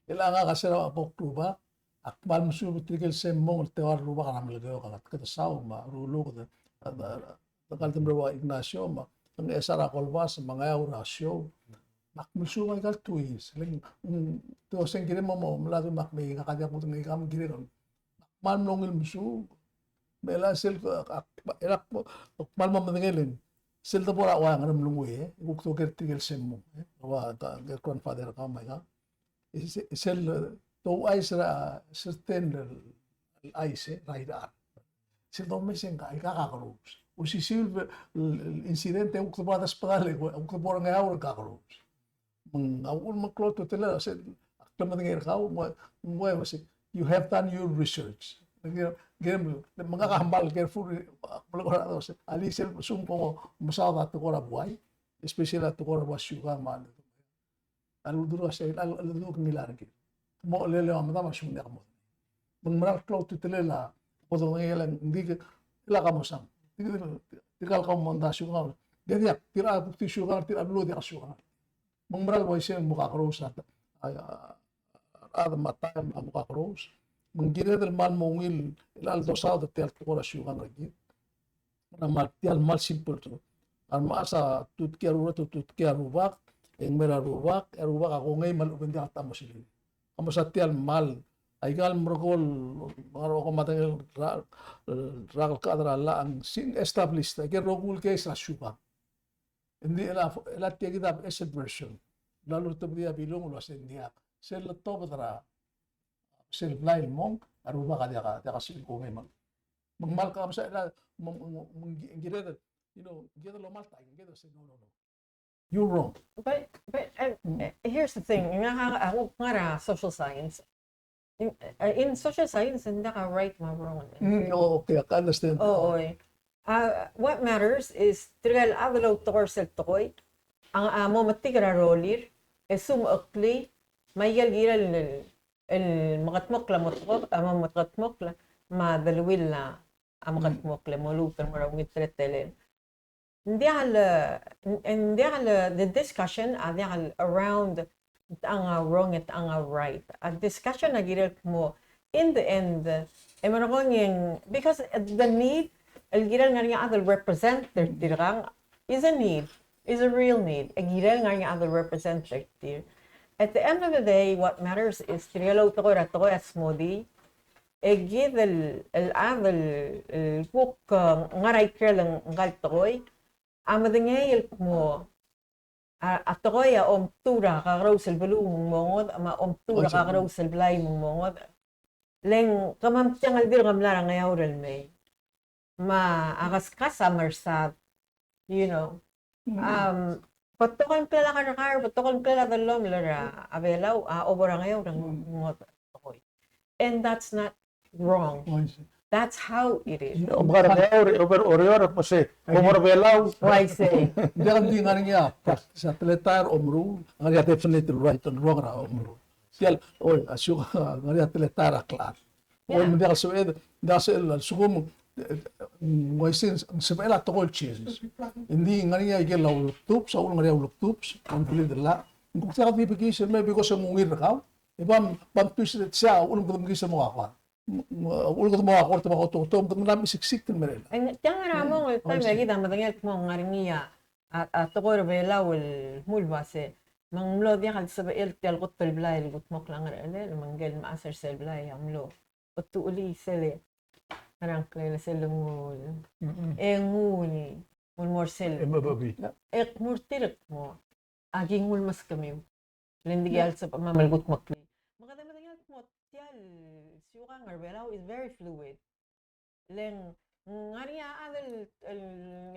e le ngak a se er a bo kurubak, ak kmal mesuub er tirke el sel mong el teua el rubak er a Melekeok, a Kedesau, me a Ruluked, a, a, a, a, Kaldemreua Ignacio, me a Ngchesar a Kolbas, me a Ngeaur a Siou. Me ak mesuub aika el tuis, le ng, mm, te uasei ng kirem mo, mo mla du me ak mei, ngak a diak kudengei, ngak a kirem. Kmal mlo ungil mesuub. Me chelecha sel, ak, ak, ak, ak kmal mo medengei el sel debo er a ua e ng ngerem el ngii, e kuk doker tirke el sel mong, e. Ua, ta, ke grandfather er kau me aika. E se-, sel, e, douchais er a, certain el, el chais, e, er a irechar. Sel domes e ng ka, aika kakerous. Osisiu el, el, el incident e kuk debo er a desbedall, e kuk debo er a Ngeaur e kakerous. Me ng a uchul me ng klou a ultutelel, se, ak medengei er kau, ng ua, ng ua, se, you have done your research. Ng, ng, me ngak a kmal careful, ak mle kora, se, alii sel, sel kmo mesaod a tekoi er a buai, especially a tekoi er a buai siukang me a, a ulduruk a se, a ulduruk a ngilai er kid. Mo chelelleu a medam a lsekum ng diak mo. Me ng mera el klou a ultutelel a, bo dodengei el, ng di ke, el a kemesang. Di ke, di ke, di ke el kau mondai a siukang. Di diak, tir a kuk di siukang, tir a beluu a diak siukang. Me ng mera el uaisei e ng mo kakerous a, a, a, a rechad me a taem a mo kakerous. Me ng kired el kmal mo ungil el dosaod er tia el tekoi er a siukang er kid. Me ng kmal tia el kmal simple el tekoi. A remechas a tutkii a rurot, tutkii a rubak, e ng mei er a rubak, e a rubak a kongei me a lechub e ng diak el ta mo selil. Kmo se tia el kmal, aika el merekong, ngar er a ko medengei el ra-, rak el chad er a llach, ng sel established, aike el rokui el case er a siukang. Ng di el a, el a tia kid a beches el version. Ng loruul a tebedii a Bilung el uasei ng diak. Sel letobed er a, sel blai el mong, a rubak a diak, diak a sel kongei me ng. Me ng kmal ka mesa el a, me ng, me ng, me ng kired, you know, kired el omalt, kired el say, no, no, no. You're wrong. But, but, uh, here's the thing. Ngak a, a, a, ngar er a social science. In, uh, in social science, ng diak a right me a wrong. Mm, oh, okay, I understand. Oh, oi. Uh, what matters is, tirke el chad el outekoi er sel tekoi, a, a mo metik er a rolir, e sumecheklii, me aike el kirel el, el mekedmokl a mo tekoi, a mo mekedmokl, me a deleuill a mekedmokl, e mo lmuut el mo er a ungil teletelel. Ng diak el, ng diak el, the discussion a diak el around, ng wrong, ng right. A discussion a kirel kmo, in the end, e merekong e ng, because the need, el kirel ngar er ngii a chad el represent er tirkang, is a need, is a real need. E kirel ngar er ngii a chad el represent er tir. At the end of the day, what matters is tirke el outekoi er a tekoi a smodii, e kid el, el chad el, el kuk, eh, ngar er a ikrel ngka el tekoi, a medengei el kmo, a, a tekoi a omtuu er a kakerous el beluu me ng mo ngodech, me a omtuu er a kakerous el blai me ng mo ngodech. Le ng kemam tiang el dirk mla er a Ngeaur el mei. Me a kaskas a mersad, you know. Um, betok el ngklel a kerrekar, betok el ngklel a dellomel er a Belau, a obo er a Ngeaur e ng ngodech a tekoi. And that's not wrong. That's how it is. Obo er a Ngeaur, obo er a Oreor, me se, obo er a Belau. Uaisei. Ng diak di ngar er ngii a, sa teletelel a omeruul, ngar er ngii a definite right and wrong er a omeruul. Tia el, oi, a siukang, ngar er ngii a teletelel a klechad. Oi, me ng diak el sebeched, ng diak el sebeched el lsekum, eh, ng uaisei, ng sebechel a tekoi el change. Ng di ngar er ngii a ikel a ulektups, a uchul ngar er ngii a ulektups, ng kuk diak di bekiis el mei because ng ungil er kau. E bam, bam twist er sei a uchul me kede mekiis el mo kakua. Uchul kede mo kakua, te mo kakua, te mo kakua, te mo kakua, te mo kakua, te mo kakua. Tiang a mong el taem e kid a medengei el kmo ng ngar er ngii a, a, a tekoi er a Belau el mle uase, me ng mlo diak el sebechel tia el kot el blai el kudmokl a ngerchelel, me ngike el mechas er sel blai a mlo otuchelii sel, a ngklel sel ngul. E ngul, ngul mo er sel. E mo bebil. E kmo er tir el kmo, aki ngul meskemiu. Le ng dikea el sebechemam el kudmeklii. Me kede medengei el kmo tia el siukang er a Belau is very fluid. Le ng ngar er ngii a chad el,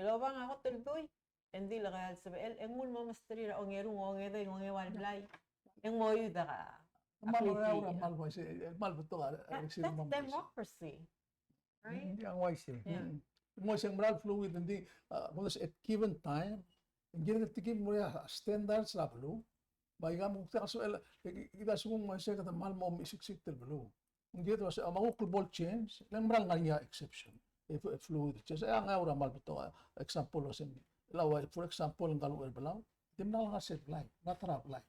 el obang a kot el dui, e ng di le kede el sebechel, e ngul mo mesterir a ongeru, ongedei, ongeua el blai. E ng mo oid a ka. Mal, mal, mal betok a, a, that's democracy. Right? Ng uaisei. Yeah. Ng uaisei, ng mera el fluid, ng di, a, at given time, ng kirel el tekingel mo er a standards er a beluu. Bai ka mo kuk diak el sebechel, e, e, kid a lsekum ng uaisei kede mal mo mesiksik el beluu. Ng kirel el uase, a, me a kuk el bo el change, le ng mera el ngar er ngii a exception. E, e fluid change, e, a Ngeaur a mal betok a example el uase, el ua, for example, ngka el Belau, di mla ngar er sel blai, ngar er a blai.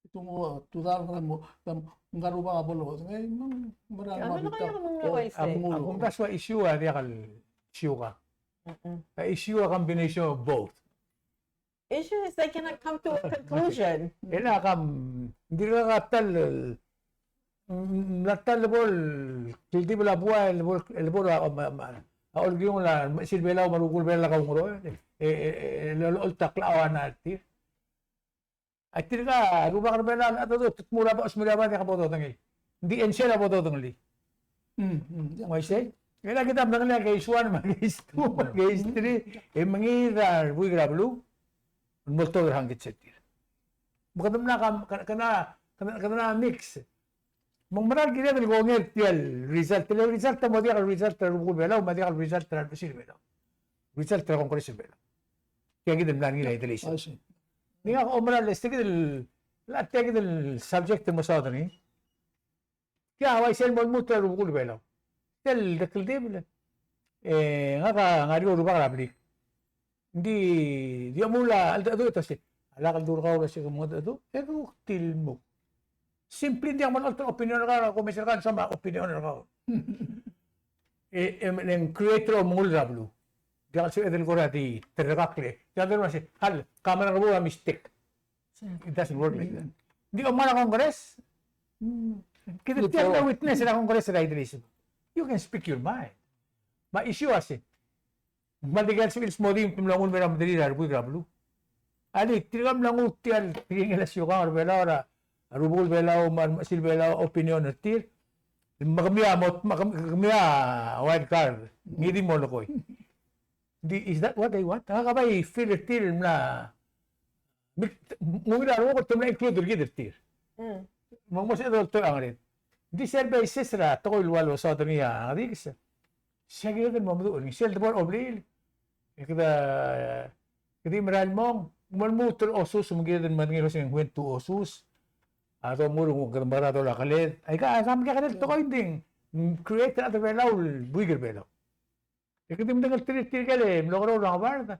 Te mo, te dang, mo, dang, ngka el rubak a bo lodengei, me ng mera el, a, a, that's why issue a diak el siukang. A issue a combination of both. Issue is they cannot come to a conclusion. E le a kam, ng dirkak a ta el, mm, a ta el bo el, kldibel a buai, el bo el, el bo el, a, a, a, a olkiung a, sel Belau me a rubekul Belau a kaungeroel, e, e, e, el, el, el ta el klechau a ngar er tir. A tirka, rubak er a Belau, a dodo, te tmuu er a bo, smerii a bo, diak bo dodengei. Ng di N C R a bo dodengelii. Mm, mm, yeah. Ng uaisei. E le kid a medengelii a case one, me a case two, me a case three. E mengiil er a rebuik er a beluu, el mo oltobed er a hangkets er tir. Me kede mla kam, kede, kede, kede, kede mla mix. Me ng mera el kired el kongei er tia el result, tia el result a mo diak el result er a rubekul Belau, me a diak el result er a rebesil Belau. Result er a Congress er Belau. Tia kid el mla er ngii el aideliis. Ng di ngak a omera el, e tia kid el, tia kid el subject el mesaod er ngii. Tia uaisei el mo lmuut er a rubekul Belau. Tia el dekldibel. E ngak a ngar er eou el rubak er a blik. Ng di, di omuchel a cheldecheduch e te uase, a lak el dul kau el uase ke mo cheldecheduch, e kuk tilmuk. Simply ng diak mo locholt er a opinion er kau, a kumes er kau, soam a opinion er kau. E, e, e ng create er a omengull er a beluu. Diak el sebeched el kora di terrekakl e. Diak el uase, hal, kmal a rubak a mistake. It doesn't work like that. Ng di omngar er a Congress, kede tia el witness er a Congress er a aideliis. You can speak your mind. Me a issue a se, me ng dikea el sebechir el smodii me te mla nguu el mei er a mederir a rebuik er a beluu. Alii, tirka el mla nguu tia el tekingel a siukang er a Belau er a rubekul Belau me a remechesil Belau, opinion er tir. Me kemiu a mo, me kemiu a wild card. Ngii di molekoi. Di, is that what they want? Ngak a bai feel er tir el mla, me ng ungil a renguk el te mla include er kid er tir. Me ng mo sebeched el oltoich a ngerel. Di sel basis er a tekoi el ua losaod er ngii a Ngedikes, se kired el mo meduch er ngii. Sel debo er a obliil, e kede, kede di merael el mong, ng mo lmuut el osus, me ng kired el medengei el uase ng went to osus. A domuchel, kede mekera dolekoi a keled. Aika, aika mekekerei el tekoi, ng di ng create er a rechad er a Belau el buik er a Belau. E kede di medengei el tir, tirke el mlo kerous er a ngebard,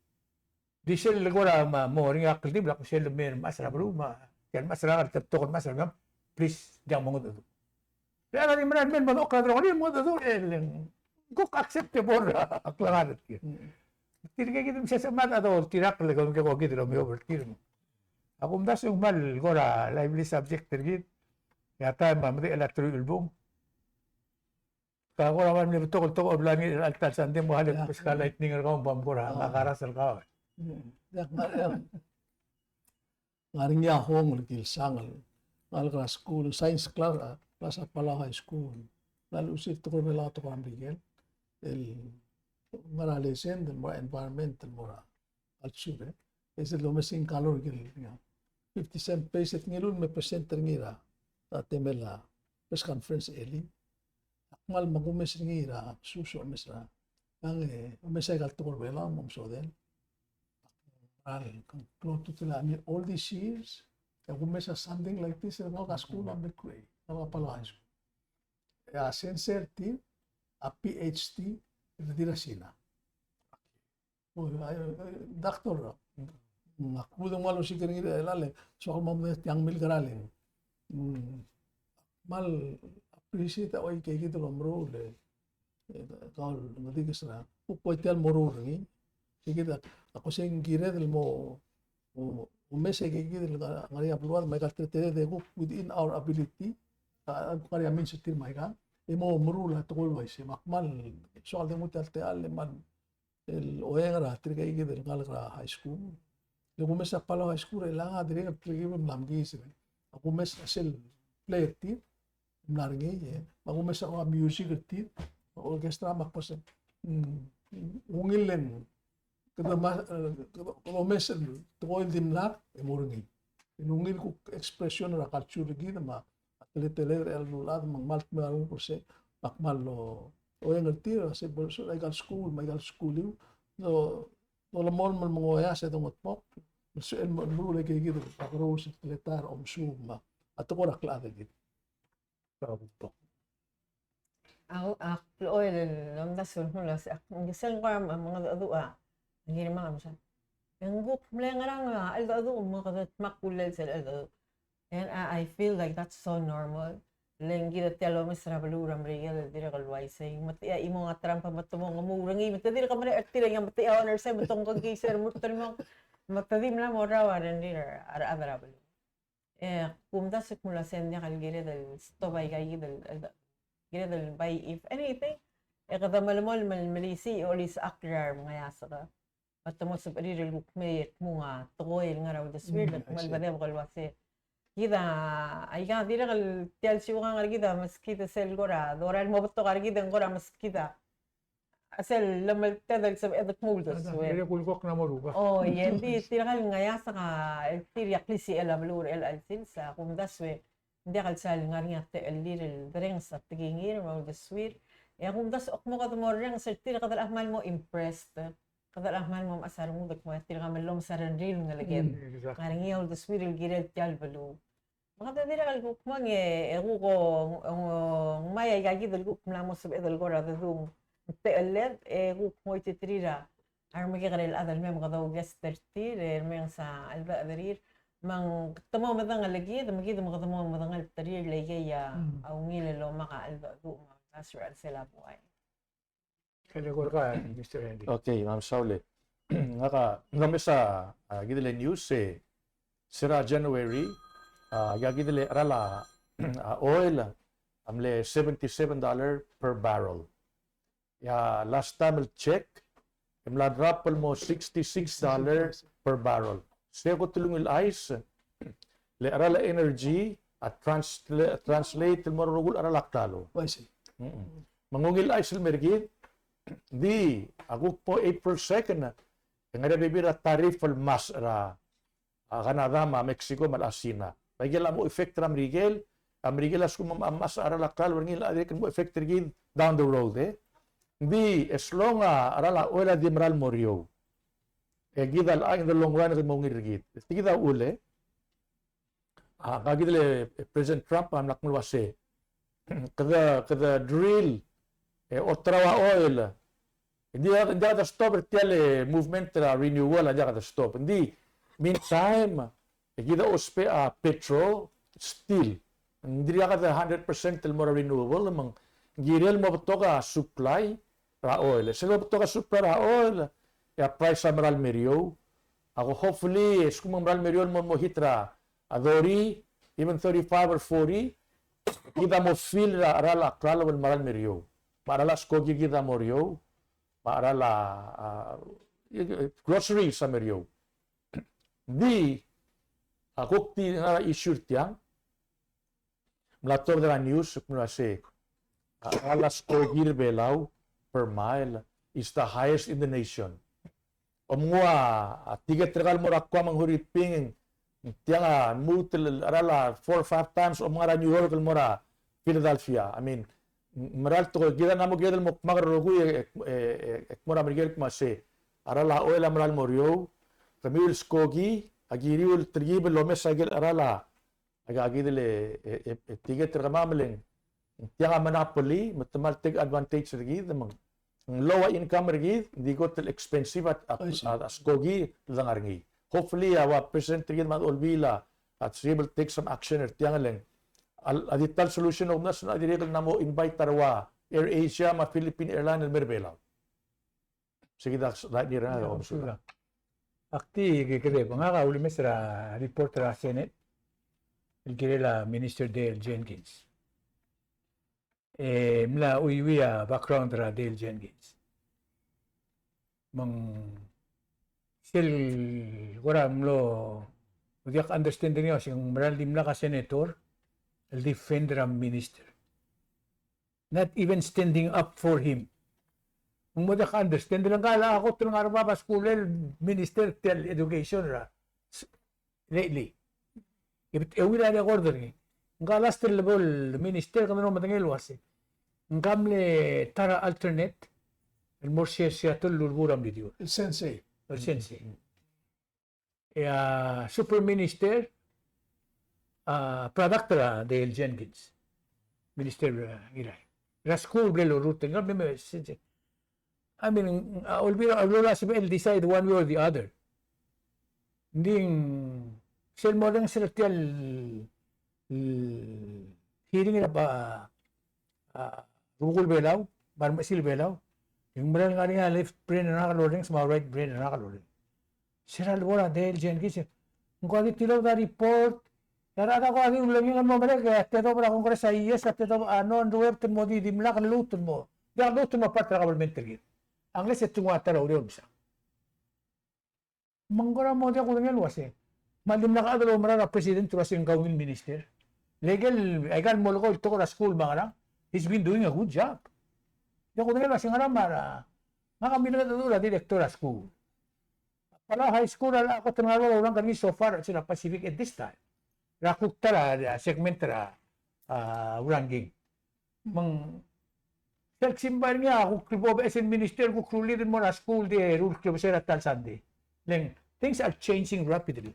Di sel kora mo er ngii a kldibel, ak sel mei el mechas er a beluu, me a, tia el mechas er a, te betok el mechas er a, please, diak mongedecheduch. E a di mera el mei el mo dechokl a delongelir el mongedecheduch, e le ng kuk acceptable a klengar er tir. Tirke kid el mesa se mad a doltirakl el kmo ke ko kid el omeob er tir. Ak omdasu e ng kmal kora lively subject er kid. E a taem a medechel a teruich el bung. Ka kora mle betok el tekoi el bla ngii er a ta el sandei, me a le, ia, beskau a lightning er kau, me a kora, a, ngak a rasel kau. Mm. Ia, ngar, ia. Ngar er ngii a hong el kilsang el ngalek er a skuul, science class, a, class er a Palau High School. Ng luchesii el tekoi er a Belau, tekoi er a Merikel. El ngar er a lesson el mo er a environment el mo er a culture, e sel domes er ngii a ngklel, ia, fifty cent pesos, e ngiluu el me present er ngii er a, er a temel a press conference er ngii. Ak kmal mo kumes er ngii er a, sus, omes er a, ng, e, omes aika el tekoi er a Belau, me omesodel. Ak kmal klou a ultutelel, I mean, all these years, e kumes a something like this er a ngalek er a skuul, a Merikel, ngalek er a Palau High School. E a sensei er tir a PhD er tir er a Sina. O, a, a, doctor. Ng, ak kuk di kmal osiik er ngii er chelecha el, soak el mo medengei tiang milkeral e ng, mm, kmal appreciate a ua ikakid el omeruul e, e, kau el medikes er a, kuk ua tia el moruul er ngii. Ikakid a, ak ua se ng kired el mo, mo, mo omes a ikakid el ngar er ngii a beluad me aika el teleteled e kuk within our ability, a, a kuk ngar er ngii a means er tir me aika, e mo meruul a tekoi el uaisei. Me ak kmal soak el di nguu tia el techall el kmal el oeng er tirka ikakid el ngalek er a high school. Le kumes a Palau High School er chelechang a dirrek el telkib el mla mekiis er ngii. A kumes a sel play er tir, mla er ngii, e. Me a kumes a music er tir, orchestra me a kbesengei. Mm, ungil e ng, kede ma, e, kede, kede omes el tekoi el dimlak, e mo er ngii. El ungil kuk expression er a culture er kid, me a teleteled er a beluulechad me ng kmal dmeu a renguk er sei, me ak kmal oeng er tir, a se bo lsebechir aika el skuul, me aika el skuul el, do, dolemolem el mengoias e dongetmokl, me sebechel el meruul a ikakid el kakerous el teletael er a omesuub me a tekoi er a klechad er kid. Au, ak blechoel el omdasu el kmo a se, ak, ng sel kora mengedecheduch a ngii me a mesa. E ng kuk mle ngerang a cheldecheduch me kede dmak kullel sel cheldecheduch. And I, I feel like that's so normal. Le ng kid a tia el omes er a beluu er a Merikel el dirrek el uaisei. Me tia chimong a trampa me te mo ngemuu er ngii, me te dirk mereched er tir e ng, me tia honor sei me te ongkekii se er a murt el mong. Me te di mla mo rrau a rengrir a rechad er a beluu. E kumdasu el kmo a se ng diak el kired el stop aika kid el, el, kired el bai, if anything, e kede melemolem el melisiich e olisechakl er a rengeasek. Me te mo sebechir el kuk mei e kmung a tekoi el ngar er a uldesuir, mm, el kmal bedebek el uase kid a, aika dirrek el tia el siukang er kid a meskid sel kora dorael el mo betok er kid e ng kora meskid a sel lemelted el sebeched el kmo uldesuir. Dirrek el kulkokl a mo ruba. O, e ng di tirka el ngeasek a, el tir a klisichel a beluu er chelecha el sils, a kumdasu e ng diak el sal ngar er ngii a techellir el derrenges a tekingir me a uldesuir. E a kumdasu e kmo kede mo rrenges er tir, kede locha kmal mo impressed. Kede locha kmal mo mechas a rengud el kmo tirka me llomes a rengrir el ngeleked. Mm, exactly. Ngar er ngii a uldesuir el kirel tia el beluu. Me kede dirrek el kuk mong e, e kuk o, o, ngmai aika kid el kuk mla mo sebeched el kora dedung techelled, e kuk ngoititerir a remekekerei el chad el mei me kede ouguest er tir, e remenges a cheldechederir. Me ng te mo medengei kid, me kid me kede mo medengelterir el aikei a, mm, a ungil el omak a cheldecheduch me a uldasu er a chelsel a buai. Kede kora, Mister Andy. Okay, me a mesaul e. Ngak a, ng mesa, a, kid el news e, se er a January, a, aika kid el cheral a, a oil, a mle seventy-seven dollar per barrel. E a last time el check, e mla drop el mo sixty-six dollar per barrel. Se kot el ungil chais, le cheral a energy a transla-, translate el mo er a rokui el cheral a klalo. I see. Mm-mm. Me ng ungil chais el mer kid, di a kuk bo April second, e ng ngar er ngii a bebil er a tariff el masech er a, a, Canada me a Mexico me a China. Me aike el mo effect er a Merikel, a Merikel a lsekum a masech a cheral a klalo er ngii, a dirrek el mo effect er kid down the road, e. Ng di, as long a cheral a oil a di mera el mo er eou, e kid a locha in the long run e kede mo ungil er kid. Tia kid a uchul e, a, ngka kid el, e, President Trump a mla kmo el uase, kede, kede drill, e, olterau a oil. Ng di, ng diak de stop er tia el movement er a renewal, a diak de stop. Ng di, meantime, e kid a ousbech a petrol, still. Ng dirkak de hundred percent el mo er a renewable, me ng kirel mo betok a supply er a oil. Sel mo betok a supply er a oil, e a price a mera el mo er eou. Ak hopefully, e lsekum ng mera el mo er eou el mo, mo hit er a, a thirty, even thirty-five or forty, kid a mo feel er a cheral a klalo el mera el mo er eou. Me a cheral a skoki er kid a mo er eou. Me a cheral a, a, groceries a mo er eou. Di, a kuk di ngar er a issue er tiang, mla tobed er a news, kmo el uase, a, a cheral a skoki er Belau per mile is the highest in the nation. Omnguu a, a ticket er kau el mo er a Guam me ng Huriping, tiang a lmuut el cheral a four or five times, omngar er a New York el mo er a Philadelphia. I mean, mera el tekoi, kid a mla mo kired el mo kmak el rokui, e, e, e, e kmo er a Merikel el kmo uase, a cheral a oil a mera el mo er eou, kemiu el skoki, a kiriu el telkib el omes a ikel cheral a, a, a kid el, e, e, e, ticket er kemam el ng, tiang a monopoly, me te kmal take advantage er kid, me ng low a income er kid, ng di kot el expensive a, a, I see. A, a skoki el dengar er ngii. Hopefully, a ua president er kid me a Olbiil a, a, is able to take some action er tiang el ng. A, a di ta el solution el omdasu e ng dirrek el mla mo invite er a ua AirAsia me a Philippine Airline el mer Belau. Sei kid a, a, dirrek el omdasu. Ak di ke, ke, ke, ngak a ulemes er a report er a Senate el kirel a Minister Dale Jenkins. E mla uiuii a background er a Dale Jenkins. Me ng sel kora mlo diak understand er ngii a uase ng mera el dimlak a senator el defend er a minister. Not even standing up for him. Ng mo diak understand el ngka a kot el ngar er bab a skuul el minister tia el education er a lately. E bet euid a record er ngii. Ngka last el bo el minister, kede mo medengei el uase, ngka mle ta er a alternate el mo er Seattle el ulebur a mlidiur. El sensei. El sensei. E a super minister, a, product er a Dale Jenkins. Minister, a, Ngirai. Er a skuul el mle lorurt, ngka mle, mle sensei. I mean, a, Olbiil a, Olbiil a sebechel el decide one way or the other. Ng di sel mo orrenges er tia el, el hearing er a, a, rubekul Belau, me a remechesil Belau. E ng mera el ngar er ngii a left brain er ngak el orrenges me a right brain er ngak el orrenges. Se er a lebo er a Dale Jenkins, ng ko a di tilobed a report, e a rechad a ko a di ulengei el mo merek, e a tedobech er a Congress a yes, a tedobech a no, ng ruebet el mo di dimlak el lmuut el mo, diak lmuut el mo part er a government er kid. Unless e te nguu a ta er a ureor el msa. Me ng kora mo diak kudengei el uase, me a dimlak a chad el oumera er a president el uase ng kau el minister. Le ikel, aika el molekoi el tekoi er a skuul me a ngerang, he's been doing a good job. Diak kudengei el uase ngera me a, ngak a milengedecheduch er a director er a skuul. Palau High School a locha kot el ngar er a Ourangking er ngii so far, er a Pacific at this time. Er a kuk ta er a segment er a, a, Ourangking. Me ng sel ksimbai er ngii a kuk bo beches el minister, kuk rullii el mo er a skuul, di rullii el klebesei er a ta el Sunday. Le ng, things are changing rapidly.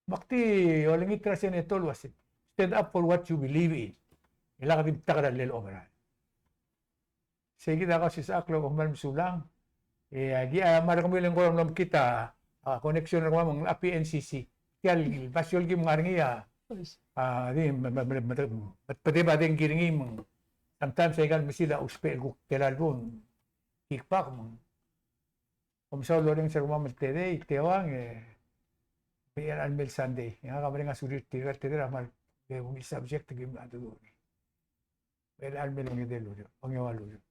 Me ak di olengit er a senator el uase, stand up for what you believe in. E lak di mtak er a llel omeral. Sei kid a Kausisechakl, kom kmal mesulang. E, aki, a, me a re kemiu el ng kora mlo mekngit a, a, connection er kemam el P N C C. Tia el basio el kim ngar er ngii a, a, di, me, me, me, me, me, me, bedebek a dengki er ngii me ng. Sometimes aika el mesil a ousbech el kuk tela el bo ng kickback me ng. Kom mesaul el orrenges er kemam el tedei, teuang, e, me er a chelecha el mei el Sunday. E ngak a mereng a sulir tirka el tedei er a kmal, e, ungil subject el kim a duduri. Me er a chelecha el mei el ongedei el ureor, ongeua el ureor.